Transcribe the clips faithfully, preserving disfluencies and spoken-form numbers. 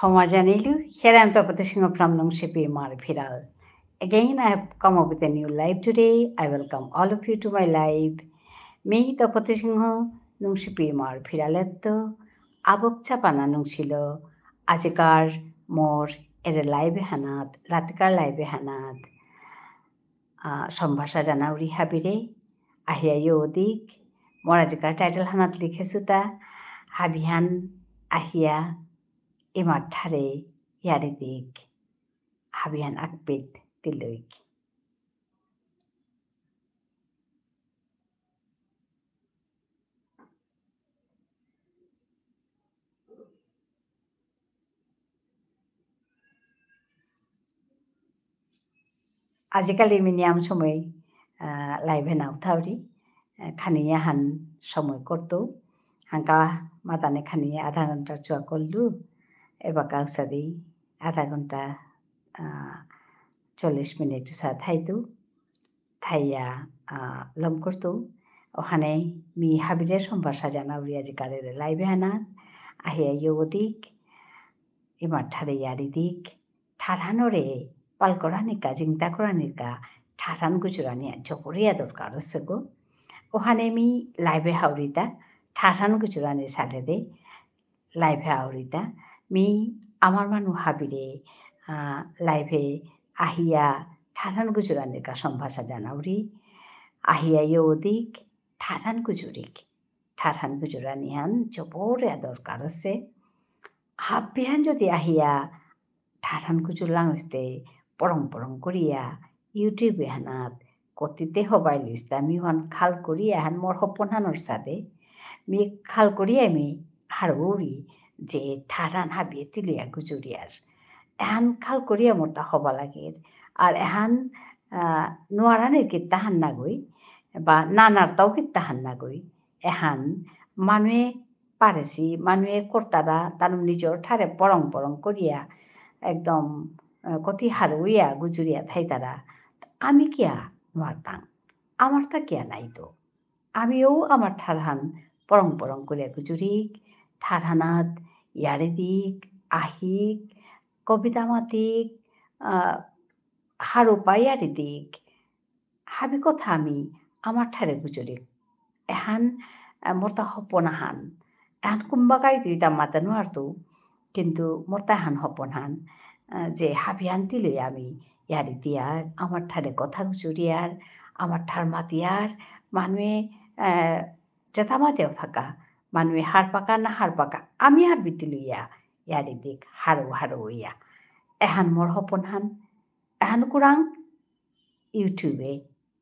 ক্ষমা জানিলু, here I am Tapati Singha from Nungshipi Imar Phiral. Again, I have come up with a new live today. I welcome all of you to my live. মি তপতি সিংহ, নুংশিপি ইমার ফিরালেত্ত, আবক চাপানা নুংশিল, আজিকার মোর এরে live হানাত, রাতিকার live হানাত, আহ, সম্ভাষা জানাউরি হাবিরে, আহিয়া ইয়ো দিক, মোর আজিকার title হানাত লিখেসুতা, হাবিহান আহিয়া ইমার ঠারে ইয়ারি দিক, হাবিহান আকপিত তিলইক। আজিকালি মি নিয়াম সময়, আহ, live এ নাও থাউরি, আহ, খানি আহান সময় করতৌ। হাঙ্কা মাতানে খানি আধা ঘন্টা চুয়া করলু, এবাকা উসাদি আধা ঘন্টা, আহ, চল্লিশ মিনিট উসা থাইতু, থাইয়া, আহ, লম করতু। ওহানে মি হাবিরে সম্ভাষা জানাউরি আজিকার এরে live এ হানাত, আহিয়া ইয়ো দিক, ইমার ঠারে ইয়ারি দিক, ঠারহানরে পাল করানিকা, জিংতা করানিকা, ঠারহান গুজুরানিয়া জবরিয়া দরকার আছে গো। ওহানে মি live এ হাউরিতা, ঠারহান গুজুরানি সালেদে, live এ আউরিতা। মি আমার মানু হাবিরে, আহ, live এ আহিয়া ঠারহান গুজুরানিকা সম্ভাষা জানাউরি। আহিয়া ইয়ো দিক, ঠারহান গুজুরিক। ঠারহান গুজুরানিহান জবরিয়া দরকার আছে। হাবিহান যদি আহিয়া ঠারহান গুজুরলাং ইস্তে পরং পরং করিয়া YouTube এহানাত কতিতে হবাই লুইস্তা মি ওহান খাল করিয়া এহান মোর হপনহানর সাদে। মি খাল করিয়া মি হারৌরি যে ঠারহান হাবিয়ে তিলয়া গুজুরিয়ার। এহান খাল করিয়া মোরতা হবা লাগের। আর এহান, আহ, নুয়ারানির কিত্তাহান নাগই, বা নানারতাও কিত্তাহান নাগই। এহান মানুয়ে পারেসি, মানুয়ে করতারা, তানু নিজর ঠারে পরং পরং করিয়া, একদম, আহ, কতি হারৌইয়া গুজুরিয়া থাইতারা। আমি কিয়া নুয়ারতাং? আমারতা কিয়া নাইতো? আমিও আমার ঠারহান পরং পরং করিয়া গুজুরিক, ঠারহানাত ইয়ারি দিক, আহিক, কবিতা মাতিক, আহ, হারৌপা ইয়ারি দিক, হাবি কথা আমি আমার ঠারে গুজুরিক। এহান, আহ, মোরতা হপন আহান। এহান কুম্বাকাই তুই তা মাতা নুয়ারতু, কিন্তু মোরতা এহান হপন হান, আহ, যে হাবিহান তিলয়া আমি ইয়ারি দিয়ার, আমার ঠারে কথা গুজুরিয়ার, আমার ঠার মাতিয়ার, মানুয়ে, আহ, যেতা মাতেও থাকা, মানুয়ে হারপাকা না হারপাকা, আমি হাবি তিলয়া ইয়ারি দিক, হারৌ হারৌ ইয়া। এহান মোর হপন হান, এহান কুরাং YouTube এ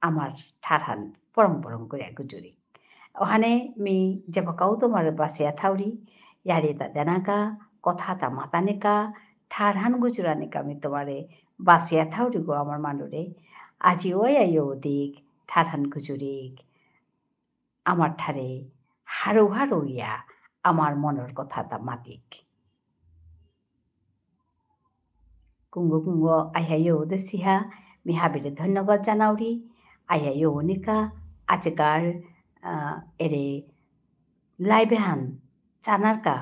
আমার ঠারহান পরং পরং করিয়া গুজুরি। ওহানে মি যেবাকাউ তোমারে বাসিয়া থাউরি, ইয়ারিতা দেনাকা, কথাতা মাতানিকা, ঠারহান গুজুরানিকা মি তোমারে বাসিয়া থাউরি গো আমার মানুরে। আজিও আয়া ইয়ো দিক, ঠারহান গুজুরিক। আমার ঠারে হারৌ হারৌ ইয়া আমার মনর কথাতা মাতিক। কুঙ্গ কুঙ্গ আয়া ইয়ো দেসিহা, মি হাবিরে ধন্যবাদ জানাউরি। আয়া ইয়ো নিকা, আজিকার, আহ, এরে live হান চানারকা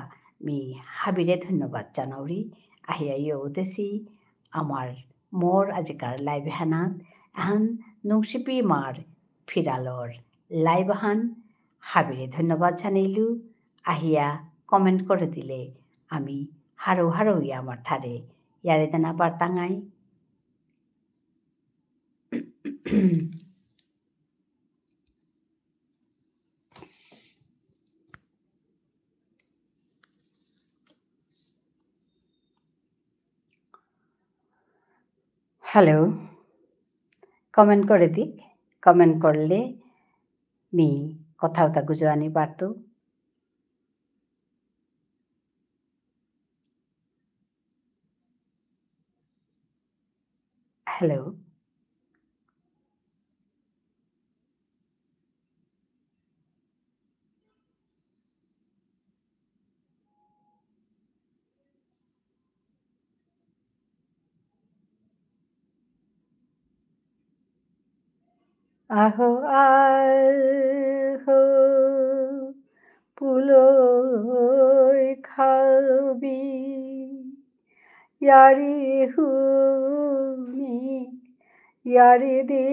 মি হাবিরে ধন্যবাদ জানাউরি। আয়া ইয়ো দেসি, আমার মোর আজিকার live হানাত, এহান নুংশিপি ইমার ফিরালর live হান। হাবিরে ধন্যবাদ জানাইলু। আহিয়া comment করে দিলে আমি হারৌ হারৌ ইয়া আমার ঠারে ইয়ারি দেনা পারতাঙাই। Hello, comment করে দিক, comment করলে মি কথাউতা গুজরানি পারতু। Hello. আহো, আহো, পুলই খাবি। য়ারি হুনি, য়ারি দি,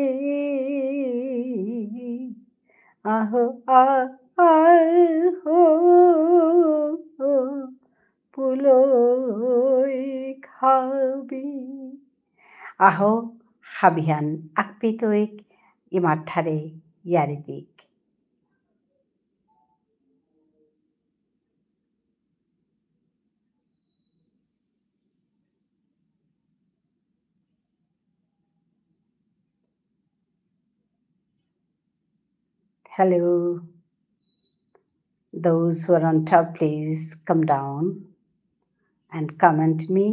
আহো, আ-, আহো, পুলই খাবি। আহো, হাবিহান আকপিতৈক ইমাঠারে য়ারি দিক। Hello. Those who are on top, please come down and comment me.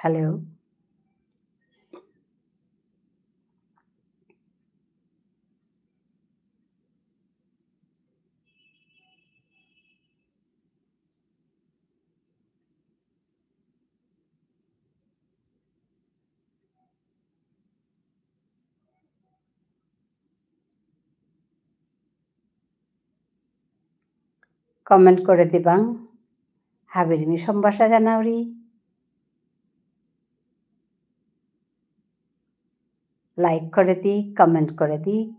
Hello. Comment করে দিবাং। হাবিরে মি সম্ভাষা জানাউরি। Like করে দিক, comment করে দিক।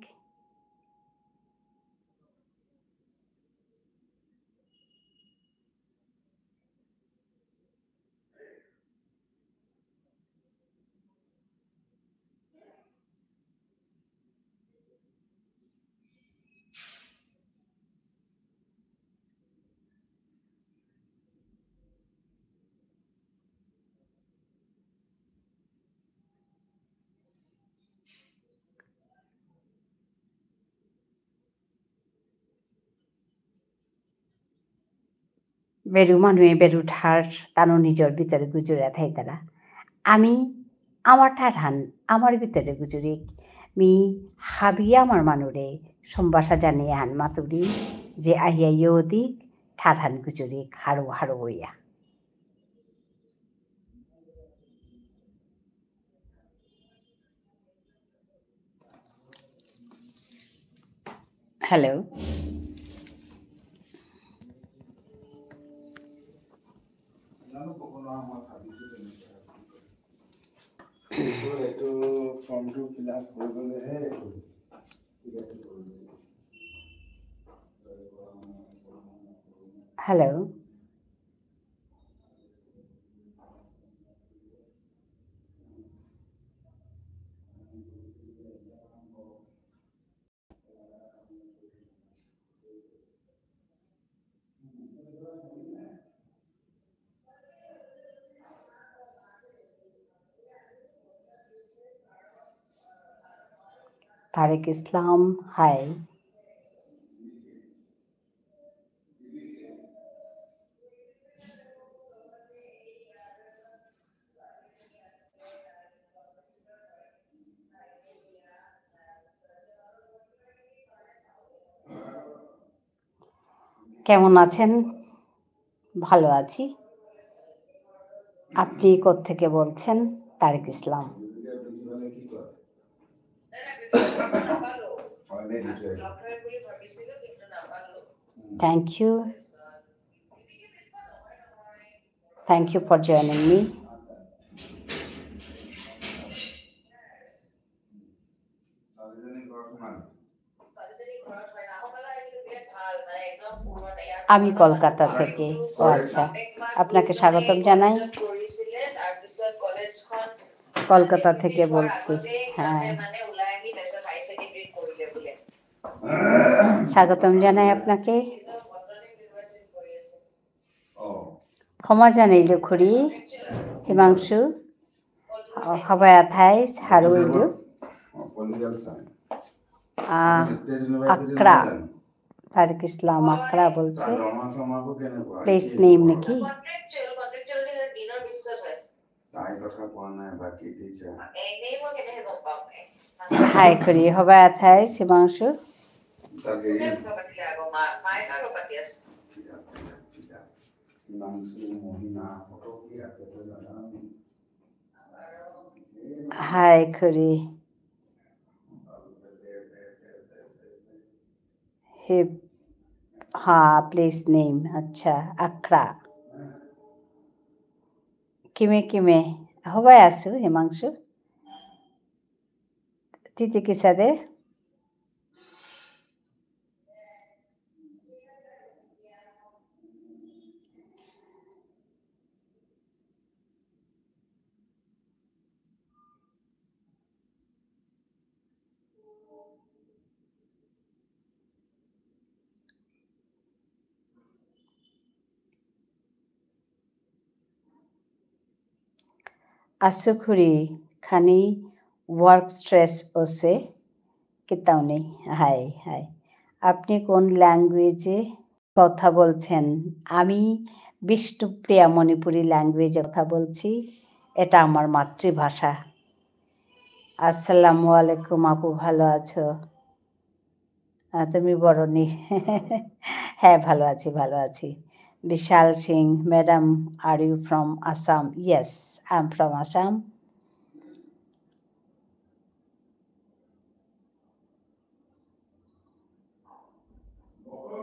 বেরু মানুয়ে বেরু ঠার তানু নিজর ভিতরে গুজুরিয়া থাইতারা। আমি আমার ঠারহান আমার ভিতরে গুজুরিক। মি হাবি আমার মানুরে সম্ভাষা জানিয়া হান মাতুরি যে আহিয়া ইয়ো দিক ঠারহান গুজুরিক হারু হারু হইয়া। Hello. Hello. তারেক ইসলাম, hi. কেমন আছেন? ভালো আছি। আপনি কোত্থেকে বলছেন? তারেক ইসলাম। Thank you. Thank you for joining me. আমি কলকাতা থেকে। ও আচ্ছা, আপনাকে স্বাগতম জানাই। কলকাতা থেকে বলছি। হ্যাঁ, স্বাগতম জানাই আপনাকে। ক্ষমা জানাইল খুড়ি হিমাংশু। হবায়া থাইস হারৌ ইলু। আহ, আক্রা। তারিক ইসলাম আকরা বলছে, প্লেস নেম নাকি? হাই করি, হবা থাই, হিমাংশু। হাই করি। হি-, হা, প্লেস নেম, আচ্ছা, আকরা। কিমে কিমে, হবাই আসু, হিমাংশু? তিতি কিসাদে? আশা করি খানি work stress ওসে কিতাও নেই। Hi, hi. আপনি কোন ল্যাঙ্গুয়েজে কথা বলছেন? আমি বিষ্ণুপ্রিয়া মণিপুরি ল্যাঙ্গুয়েজে কথা বলছি। এটা আমার মাতৃভাষা। আসসালামু আলাইকুম আপু, ভালো আছো? আহ, তুমি বরনি। হ্যাঁ, ভালো আছি, ভালো আছি। বিশাল Singh, madam, are you from Assam? Yes, I am from Assam.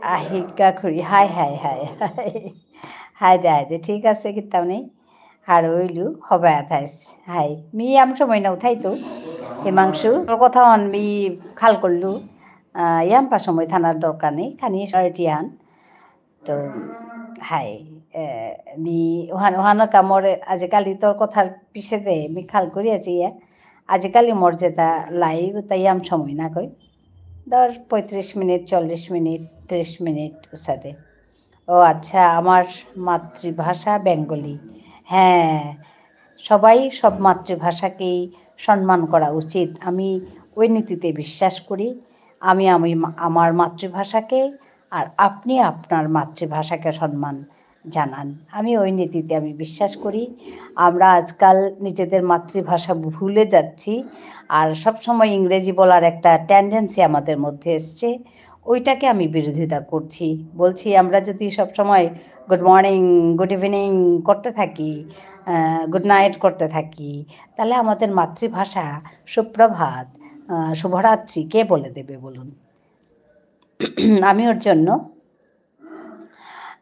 আহিকা খুরি, হাই, হাই, হাই, হাই। হাই দে, হাই দে, ঠিক আছে, কিতাও নেই। হারৌ ইলু, হবা থাইস। হাই, মি ইয়াম সময় নাও থাইতো। হিমাংশু, তোর কথা হন মি খাল করলু। আহ, ইয়াম পা সময় থানার দরকার নেই, খানি সয়টি আন। তো, হাই, এ, মি ওহান, ওহানো কামরে আজিকালি তোর কথার পিছেদে মি খাল করি আছি ইয়া। আজিকালি মোর যেটা live, তাই ইয়াম সময় না কই। ধর পঁয়ত্রিশ মিনিট, চল্লিশ মিনিট, ত্রিশ মিনিট ওসাদে। ও আচ্ছা, আমার মাতৃভাষা বেঙ্গলি। হ্যাঁ, সবাই সব মাতৃভাষাকেই সম্মান করা উচিত। আমি ওই নীতিতে বিশ্বাস করি। আমি, আমি মা-, আমার মাতৃভাষাকে আর আপনি আপনার মাতৃভাষাকে সম্মান জানান। আমি ওই নীতিতে আমি বিশ্বাস করি। আমরা আজকাল নিজেদের মাতৃভাষা ভুলে যাচ্ছি, আর সবসময় ইংরেজি বলার একটা tendency আমাদের মধ্যে এসছে, ওইটাকে আমি বিরোধিতা করছি। বলছি, আমরা যদি সবসময় good morning, good evening করতে থাকি, আহ, good night করতে থাকি, তাহলে আমাদের মাতৃভাষা সুপ্রভাত, আহ, শুভরাত্রি কে বলে দেবে বলুন? আমি ওর জন্য,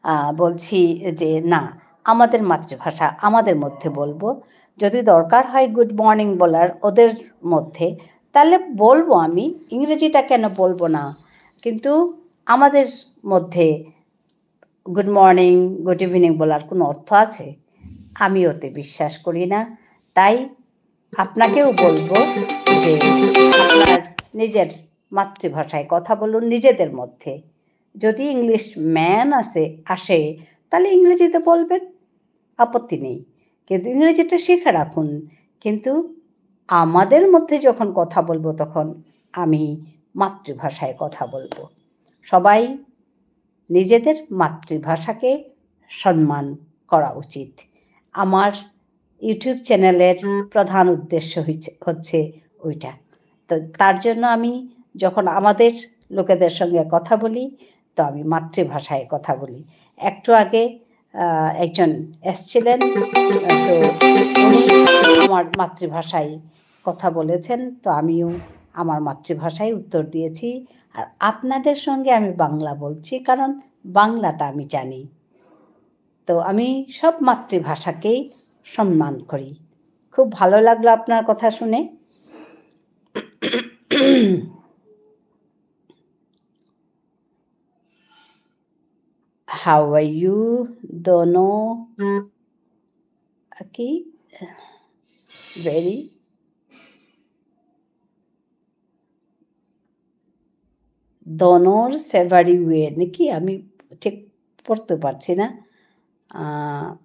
আহ, বলছি যে না, আমাদের মাতৃভাষা আমাদের মধ্যে বলবো। যদি দরকার হয় good morning বলার ওদের মধ্যে, তাহলে বলবো আমি, ইংরেজিটা কেন বলবো না? কিন্তু আমাদের মধ্যে good morning, good evening বলার কোনো অর্থ আছে? আমি ওতে বিশ্বাস করি না। তাই আপনাকেও বলবো যে আপনার নিজের মাতৃভাষায় কথা বলুন নিজেদের মধ্যে। যদি English man আসে, আসে, তাহলে ইংরেজিতে বলবেন, আপত্তি নেই। কিন্তু ইংরেজিটা শিখে রাখুন। কিন্তু আমাদের মধ্যে যখন কথা বলবো, তখন আমি মাতৃভাষায় কথা বলবো। সবাই নিজেদের মাতৃভাষাকে সম্মান করা উচিত। আমার YouTube channel-এর প্রধান উদ্দেশ্য হইছে, হচ্ছে ওইটা। তো তার জন্য আমি যখন আমাদের লোকেদের সঙ্গে কথা বলি, তো আমি মাতৃভাষায় কথা বলি। একটু আগে, আহ, একজন এসছিলেন, তো উনি আমার মাতৃভাষায় কথা বলেছেন, তো আমিও আমার মাতৃভাষায় উত্তর দিয়েছি। আর আপনাদের সঙ্গে আমি বাংলা বলছি, কারণ বাংলাটা আমি জানি। তো আমি সব মাতৃভাষাকেই সম্মান করি। খুব ভালো লাগলো আপনার কথা শুনে। How are you? দোনো কি? Very দোনোর সেভারি ওয়ে নাকি? আমি ঠিক পড়তে পারছি না। আহ,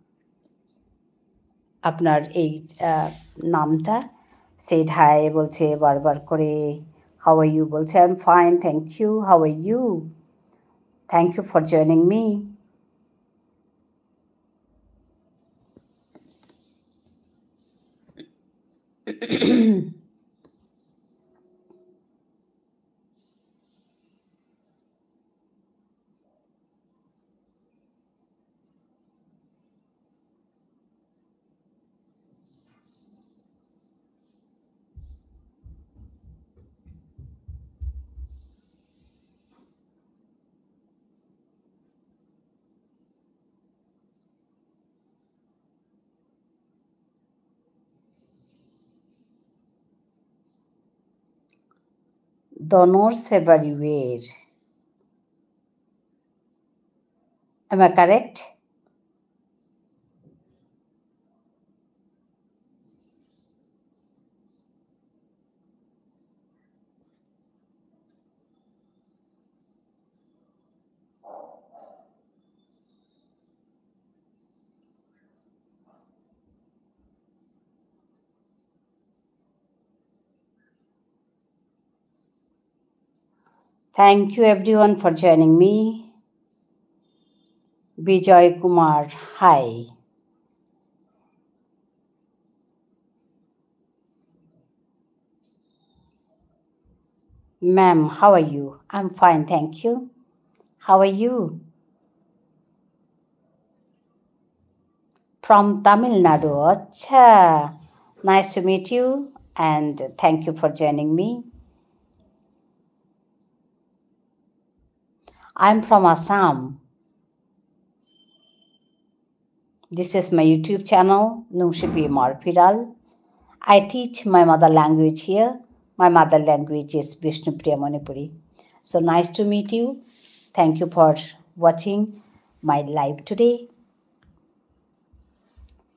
আপনার এই, আহ, নামটা। Said hi বলছে বারবার করে, how are you বলছে, I'm fine, thank you, how are you? Thank you for joining me. Donors everywhere. Am I correct? Thank you everyone for joining me. Bijoy Kumar, hi. Ma'am, how are you? I'm fine, thank you. How are you? From Tamil Nadu. Acha. Nice to meet you and thank you for joining me. I'm from Assam. This is my YouTube channel, Nungshipi Marpiral. I teach my mother language here. My mother language is Bishnupriya Manipuri. So nice to meet you. Thank you for watching my live today.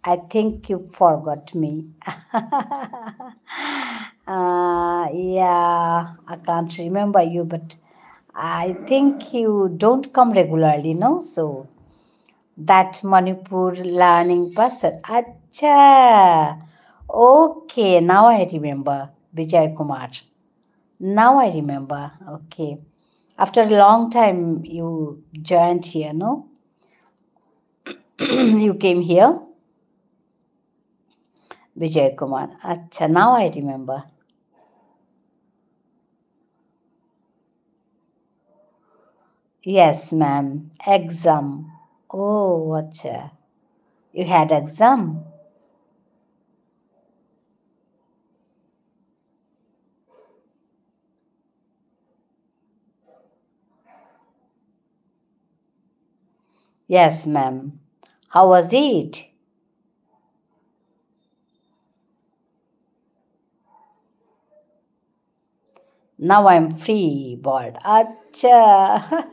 I think you forgot me. Uh, yeah, I can't remember you, but I think you don't come regularly, no? So that Manipur learning person. Acha. Okay, now I remember. Vijay Kumar. Now I remember. Okay. After a long time you joined here, no? You came here? Vijay Kumar. Acha, now I remember. Yes, ma'am. Exam. Oh, acha. You had exam? Yes, ma'am. How was it? Now I'm free bird. Acha.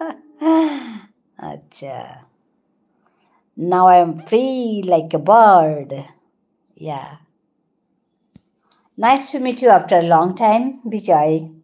Acha. Now I'm free like a bird. Yeah. Nice to meet you after a long time, Vijay.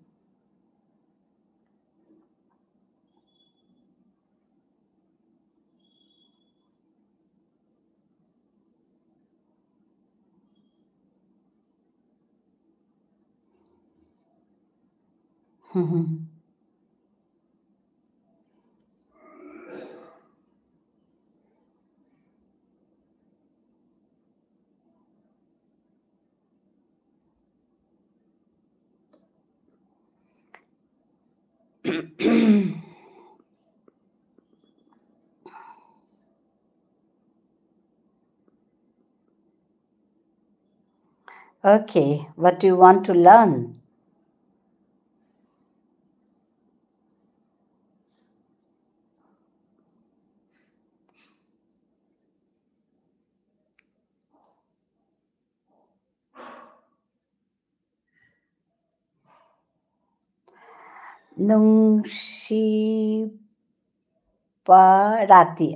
Okay, what do you want to learn? Nungshiparati.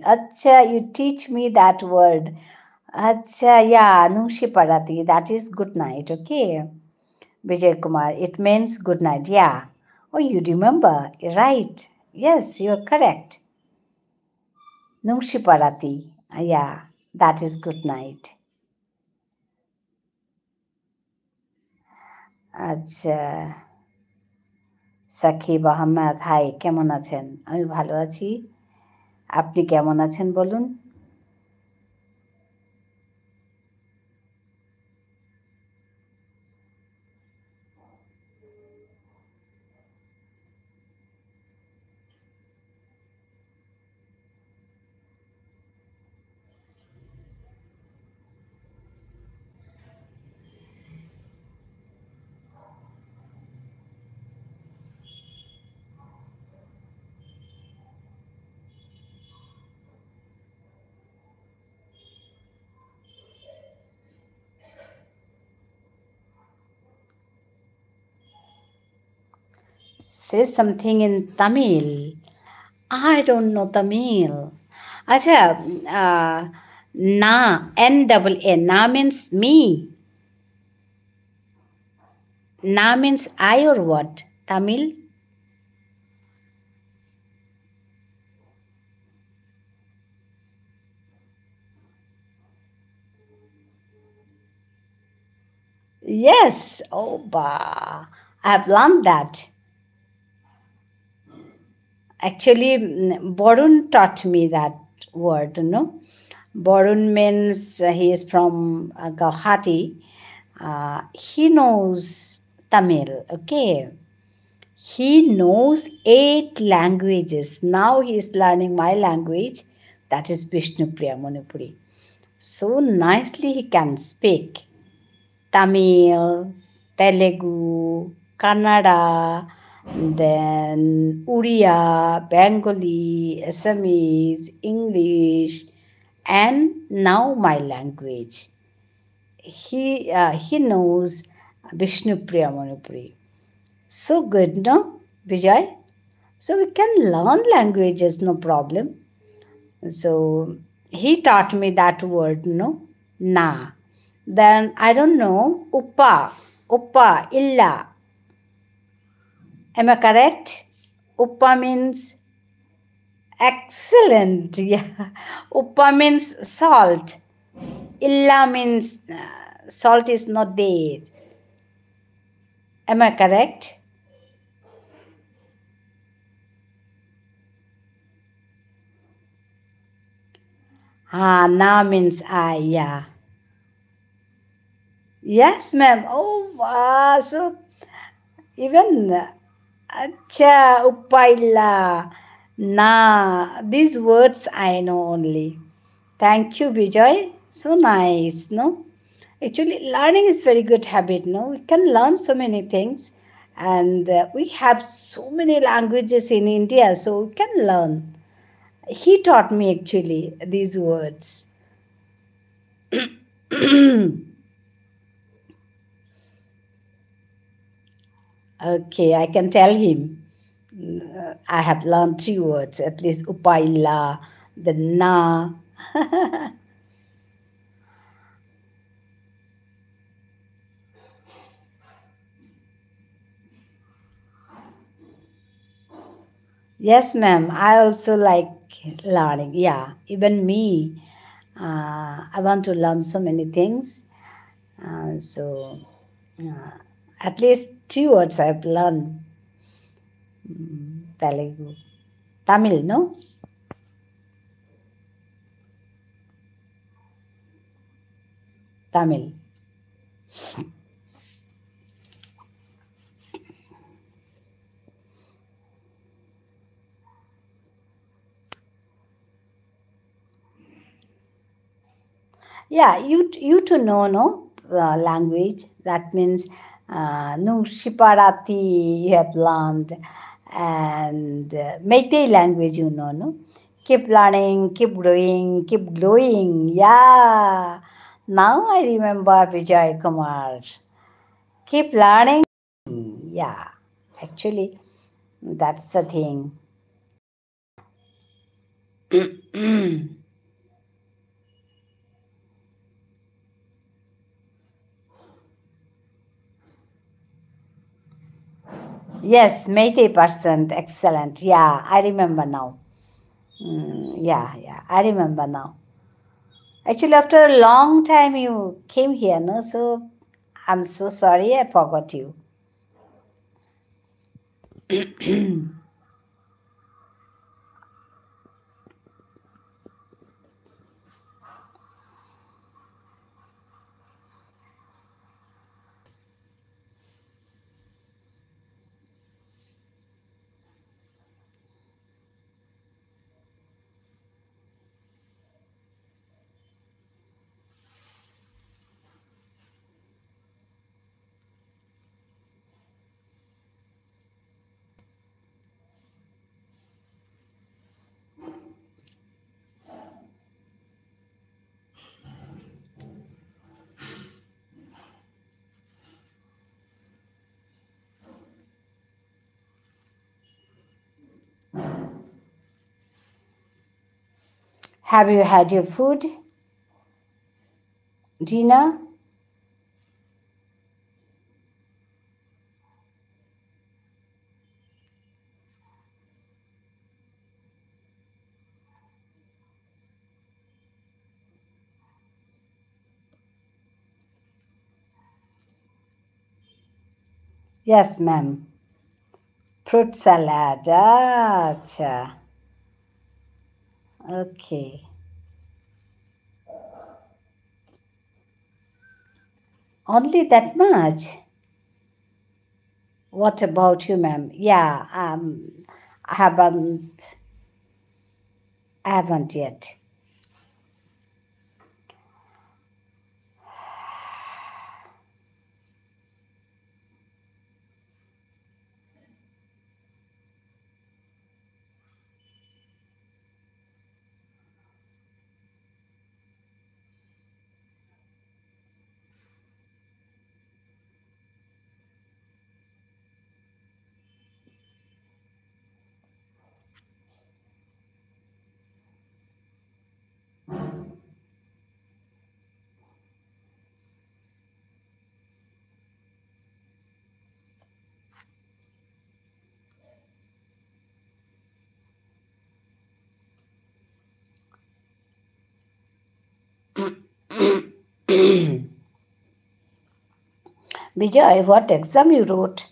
Acha, you teach me that word. Acha, yeah, nungshiparati. That is good night, okay? Vijay Kumar, it means good night, yeah. Oh, you remember, right? Yes, you're correct. Nungshiparati. Yeah, that is good night. আচ্ছা। সাকিব আহমেদ, হাই, কেমন আছেন? আমি ভালো আছি। আপনি কেমন আছেন বলুন? Say something in Tamil. I don't know Tamil. আচ্ছা, আহ, না, N double A, না means me. না means I or what? Tamil? Yes, oh, ba, I have learned that. Actually, mm, Borun taught me that word, no? Borun means, uh, he is from, uh, Guwahati. Uh, he knows Tamil, okay? He knows eight languages. Now he is learning my language, that is Bishnupriya Manipuri. So nicely he can speak Tamil, Telugu, Kannada, then Odia, Bengali, Assamese, English, and now my language. He, uh, he knows Bishnupriya Manipuri. So good, no, Vijay? So we can learn languages, no problem. So he taught me that word, no? Na. Then I don't know, uppa, uppa, illa. Am I correct? Uppa means excellent. Yeah. Uppa means salt. Illa means, uh, salt is not there. Am I correct? Ha, na means I, yeah. Yes, ma'am. Oh, wow. So, even, acha, uppa illa, na, these words I know only. Thank you, Bijoy. So nice, no? Actually, learning is very good habit, no? We can learn so many things. And, uh, we have so many languages in India, so we can learn. He taught me actually these words. Okay, I can tell him. Mm, I have learned three words, at least uppa illa, the na. Yes, ma'am. I also like learning. Yeah, even me. Uh, I want to learn so many things. Uh, so, uh, at least three words I've learned. Mm, Telugu. Tamil, no? Tamil. Yeah, you, you to know, no, uh, language. That means, uh, Nungshipa Rati you have learned, and, uh, Meitei language you know, no? Keep learning, keep growing, keep glowing. Yeah. Now I remember Vijay Kumar. Keep learning. Yeah. Actually, that's the thing. Yes, Meitei percent, excellent. Yeah, I remember now. Mm, yeah, yeah, I remember now. Actually, after a long time you came here, no? So, I'm so sorry, I forgot you. Have you had your food? Dinner? Yes, ma'am. Fruit salad. আচ্ছা। Okay. Only that much? What about you, ma'am? Yeah, um, I haven't, I haven't yet. Vijay, what exam you wrote?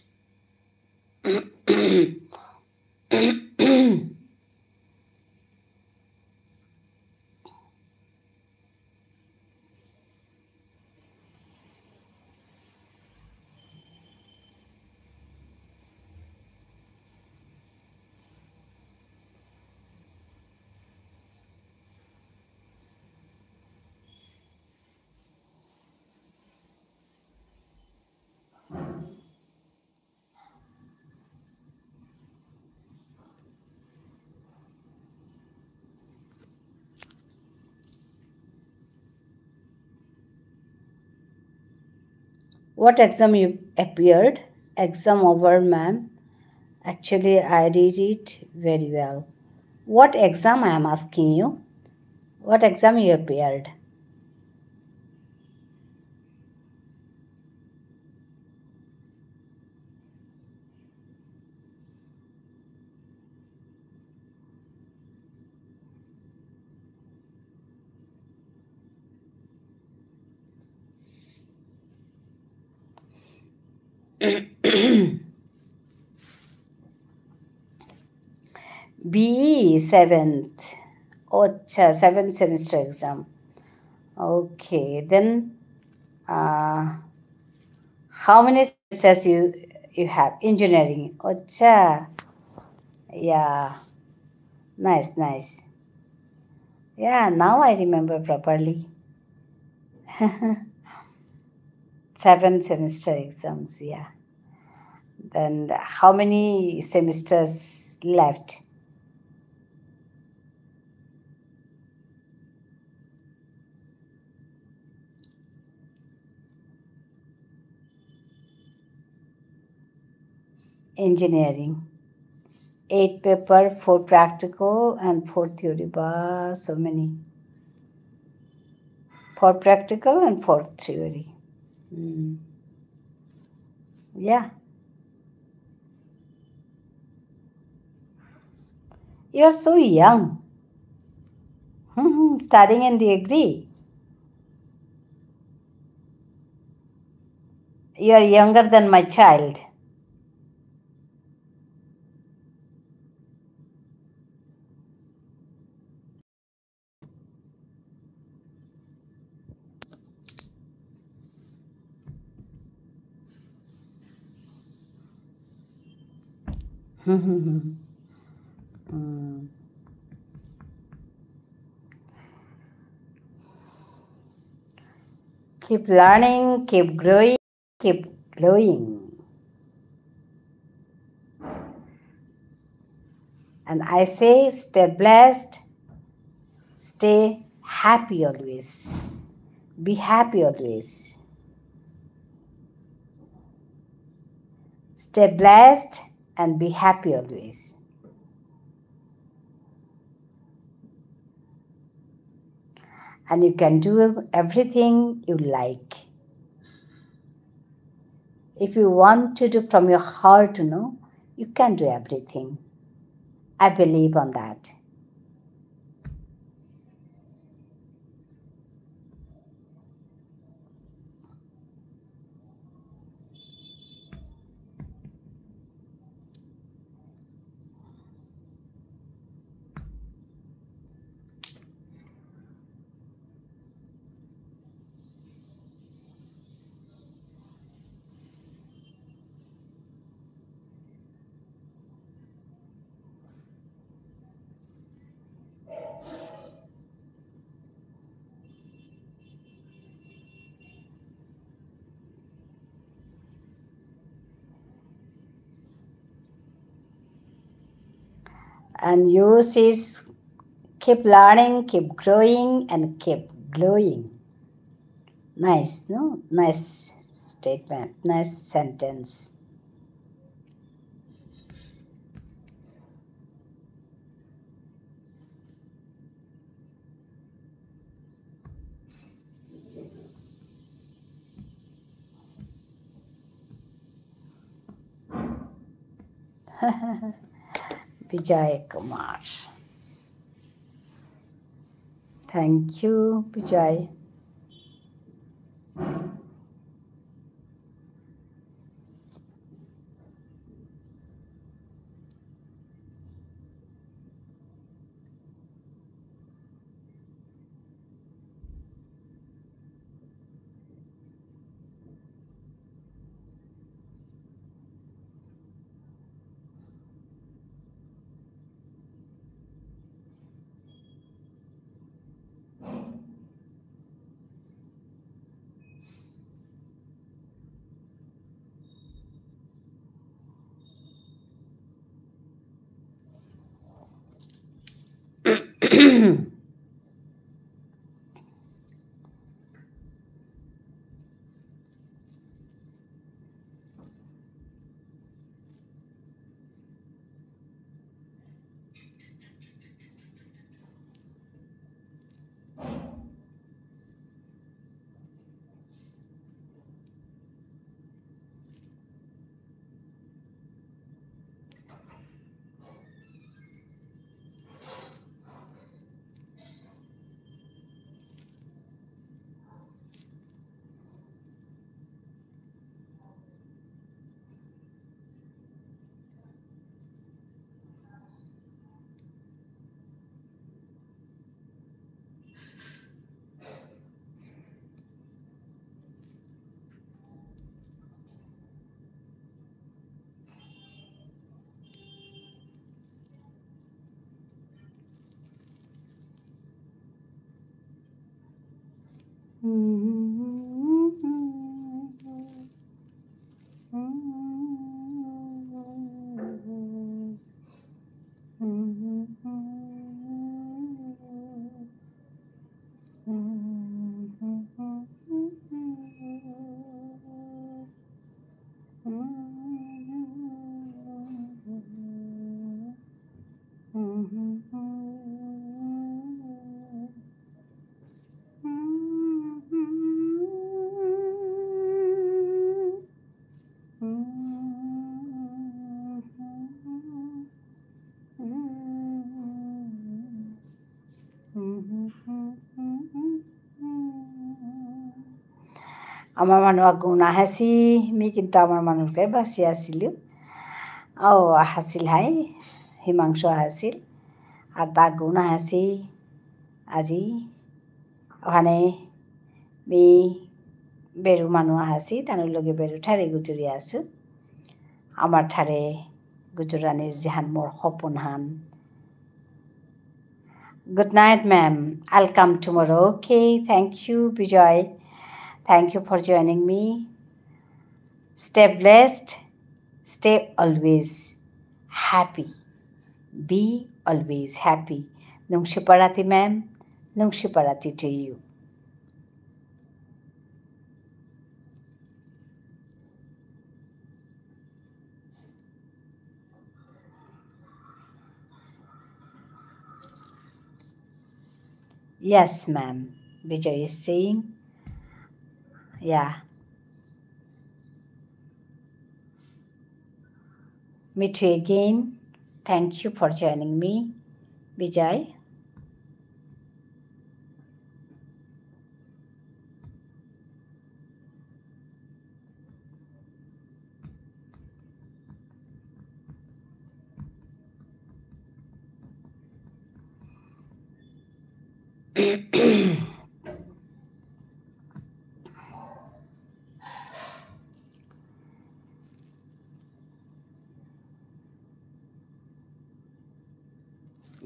What exam you appeared? Exam over, ma'am. Actually, I did it very well. What exam I am asking you? What exam you appeared? BE seventh. আচ্ছা, seventh semester exam. Okay, then, uh, how many semesters you, you have? Engineering. আচ্ছা. Yeah. Nice, nice. Yeah, now I remember properly. Seven semester exams, yeah. Then how many semesters left? Engineering. Eight paper, four practical and four theory. Ba, so many. Four practical and four theory. Hmm. Yeah. You're so young. Hmm, studying in degree. You are younger than my child. Mm. Keep learning, keep growing, keep glowing. And I say, stay blessed, stay happy always. Be happy always. Stay blessed and be happy always. And you can do everything you like. If you want to do from your heart, you know, you can do everything. I believe on that. And yours is keep learning, keep growing, and keep glowing. Nice, no? Nice statement, nice sentence. Vijay Kumar. Thank you, Vijay. আমার মানু আগুন আহাসি, মি কিন্তু আমার মানুরকে বাসি আসিলু। ও আহাসিল হাই, হিমাংশু আহাসিল। আর তা আগুন আহাসি, আজি। ওখানে মি বেরু মানু আহাসি, তানুর লগে বেরু ঠারে গুজুরি আসু। আমার ঠারে গুজরানির যেহান মোর হপনহান। Good night, ma'am. I'll come tomorrow. Okay, thank you, Bijoy. Thank you for joining me. Stay blessed. Stay always happy. Be always happy. Nungshiparati, ma'am. Nungshiparati to you. Yes, ma'am. Bijoy is saying, yeah. Me too again. Thank you for joining me, Bijoy.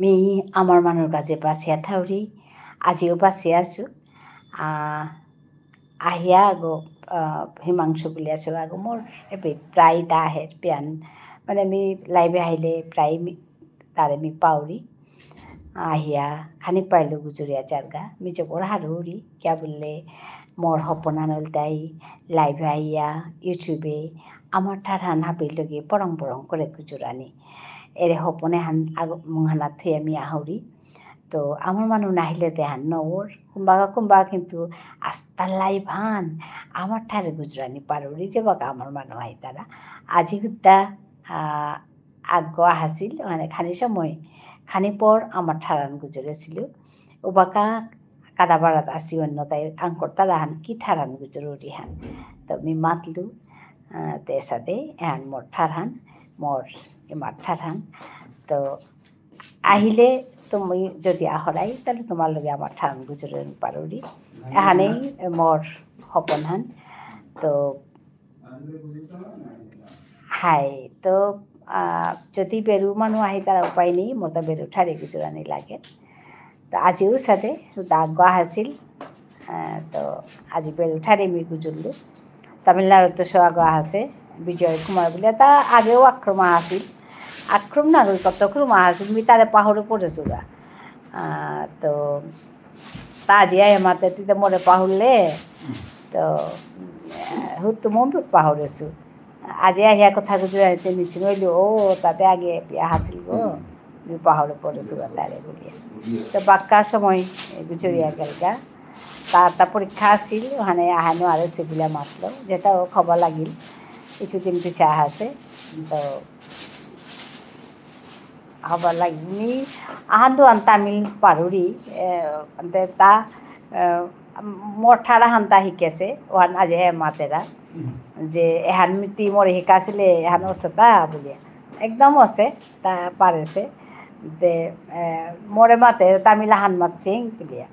Me আমার মানুর কাছে বাসিয়া থাউরি, আজিও বাসিয়া আছু। আহ, আহিয়া আগো, আহ, হিমাংশু বুলিয়া আছু আগো মোর এপে প্রায় তা আহের পিয়ান। মানে মি live এ আহিলে প্রায় মি, তারে মি পাউরি। আহিয়া খানি পাইলো গুজরিয়া চারগা। মি জবর হারৌরি, কিয়া বুললে মোর হপনান ইলতাই live এ আহিয়া YouTube এ আমার ঠারহান হাবির লগে পরং পরং করে গুজরানি। এরে হপন এহান আগ-, মুঙহানাত থইয়া মি আহুরি। তো আমার মানু নাহিলে দেহান নওর। কুম্বাগা কুম্বাগা কিন্তু আস্তা live হান আমার ঠারে গুজরানি পারুরি যে বাকা আমার মানু আইতারা। আজি হুদ্দা, আহ, আগ আহাসিল, মানে খানি সময়, খানি পর আমার ঠারহান গুজরেসিল। উবাকা কাদাবারাত আসি অন্য তাই আঙকরতারা হান কি ঠারহান গুজরুরি হান। তো মি মাতলু, আহ, তে এসাদে, এহান মোর ঠারহান, মোর ইমার ঠারহান। তো আহিলে তুমি যদি আহরাই, তাহলে তোমার লগে আমার ঠারহান গুজরে পারুরি। এহানেই মোর হপনহান। তো হাই, তো, আহ, যদি বেরু মানু আহিতারা উপায় নেই, মোর তো বেরু ঠারে গুজরানি লাগে। তো আজিও সাথে, তো আগ আহাসিল, আহ, তো আজি বেরু ঠারে মি গুজরলু। তামিলনাড়ুত তো সৌ আগ আহাসে, বিজয় কুমার বুলে, তা আগেও আক্রম আহাসিল। আক্রম না করি, কত ক্রম আহাসিল, মি তারে পাহুরে পড়েসুগা। আহ, তো তা আজি আহে মাতে, তি তো মোরে পাহুরলে। তো, উম, হুত তো মন পাহুরেসু। আজি আহিয়া কথা গুজরানিতে নিশ্চিত হইল, ও, তাতে আগে পিয়া হাসিল গো, মি পাহুরে পড়েসু তারে বুলিয়া। তো বাক্কা সময় গুজরিয়া গেলগা। তার তা পরীক্ষা আসিল, ওখানে আহানো আরে সেগুলা মাতলো, যেটা ও খবর লাগিল, কিছুদিন পিছে আহাসে। তো হবা লাগি। মি আহান দুহান তামিল পারুরি, এ, আনতে তা, এ, মোর ঠারহান তা হিকেসে, ওহান আজি হে মাতেরা। যে এহান মি তি মোরে হিকাসিলে, এহান অসেতা বুলিয়া। একদম অসে, তা পারেসে। দে, এ, মোরে মাতে তামিল আহান মাতসিং বুলিয়া।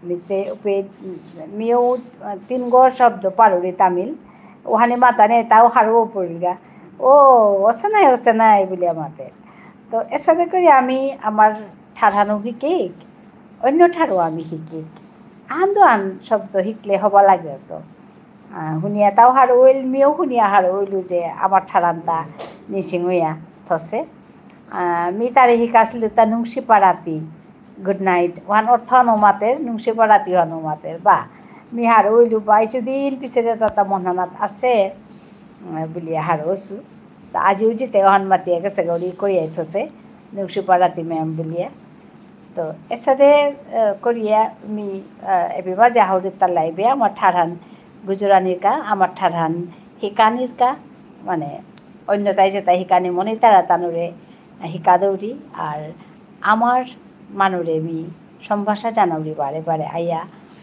মিতে উপে, মিও তিনগো শব্দ পারুরি তামিল। ওহানি মাতানে তাও হারৌ পড়িলগা। ও, অসে নাই, অসে নাই বুলিয়া মাতে। তো এসাদে করি আমি আমার ঠারহানও হিকিক, অন্য ঠারও আমি হিকিক। আহান দুহান শব্দ হিকলে হবা লাগে তো। আহ, হুনিয়া তাও হারৌ ইল, মিও হুনিয়া হারৌ ইলু যে আমার ঠারহান তা নিসিং হইয়া থসে। আহ, মি তারে হিকাসিলু তা নুংশিপা রাতি, good night। ওহান অর্থ হানও মাতের, নুংশিপা রাতি হানও মাতের। বা, মি হারৌ ইলু বা, ইচুদিন পিছে দে তাতা মনহানাত আসে, আহ, বুলিয়া হারৌ অসু। তা আজিও জিতে ওহান মাতিয়া গেসে গৌরি করিয়া থসে, নুংশিপা রাতি ma'am বুলিয়া। তো এসাদে, আহ, করিয়া মি, আহ, এবিবা জাহরি তা live এ আমার ঠারহান গুজরানির কা, আমার ঠারহান হিকানির কা, মানে, অন্যতাই যেতা হিকানি মনে তারা তানুরে হিকা দৌরি, আর আমার মানুরে মি সম্ভাষা জানাউরি বারে বারে আইয়া,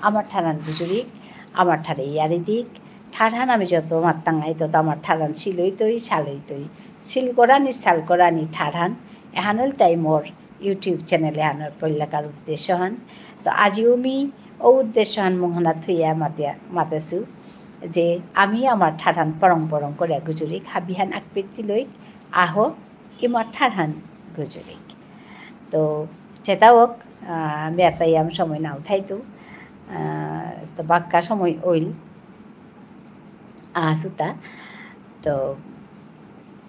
আমার ঠারহান গুজরিক, আমার ঠারে ইয়ারি দিক, ঠারহান আমি যত মাত্তাঙাই তত আমার ঠারহান সিলইতই, সালইতই, সিল করানি, সাল করানি ঠারহান, এহানল তাই মোর YouTube channel এহানর পল্লাকার উদ্দেশ্য হান। তো আজিও মি ও উদ্দেশ্য হান মুহানাত থইয়া মাতিয়া, মাতেসু যে আমি আমার ঠারহান পরং পরং করে গুজুরি, হাবিহান আকপেত্তি লই আহ, ইমার ঠারহান গুজুরিক। তো, চেতা হোক, আহ, আমি আর তাই আমি সময় নাও থাইতু। আহ, তো বাক্কা সময় অইল। আসুতা। তো,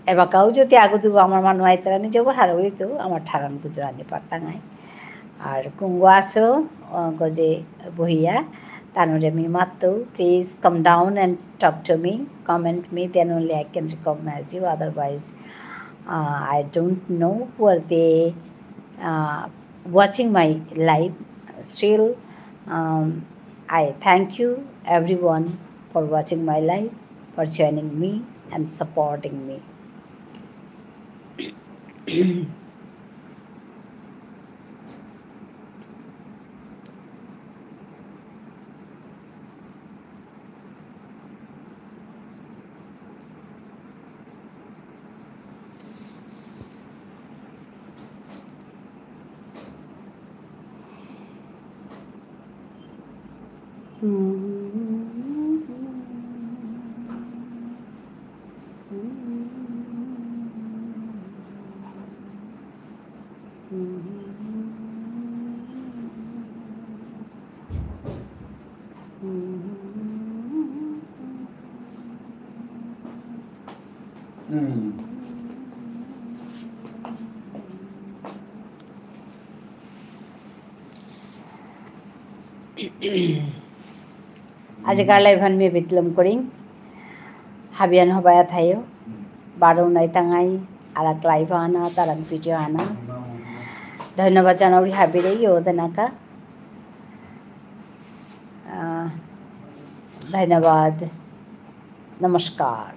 এবাকাও যদি আগু দুগো আমার মানু আইতারা, আমি যাবো হারৌ হইতো, আমার ঠারহান গুজরানি পারতাঙাই। আর কুঙ্গো আসো, আহ, গজে বহিয়া, তানুরে মি মাত্তু, please come down and talk to me, comment me, then only I can recognize you, otherwise, uh, I don't know who are they, uh, watching my live. Still, um, I thank you everyone for watching my live, for joining me and supporting me. আজিকার live হান মি বিতলম করিং। হাবিয়ান হবায়া থাইও। বারো নাই তাঙাই, আরাক live আনা, তারাক video আনা। ধন্যবাদ জানাউরি হাবিরে, ইয়ো দেনাকা। আহ, ধন্যবাদ। নমস্কার।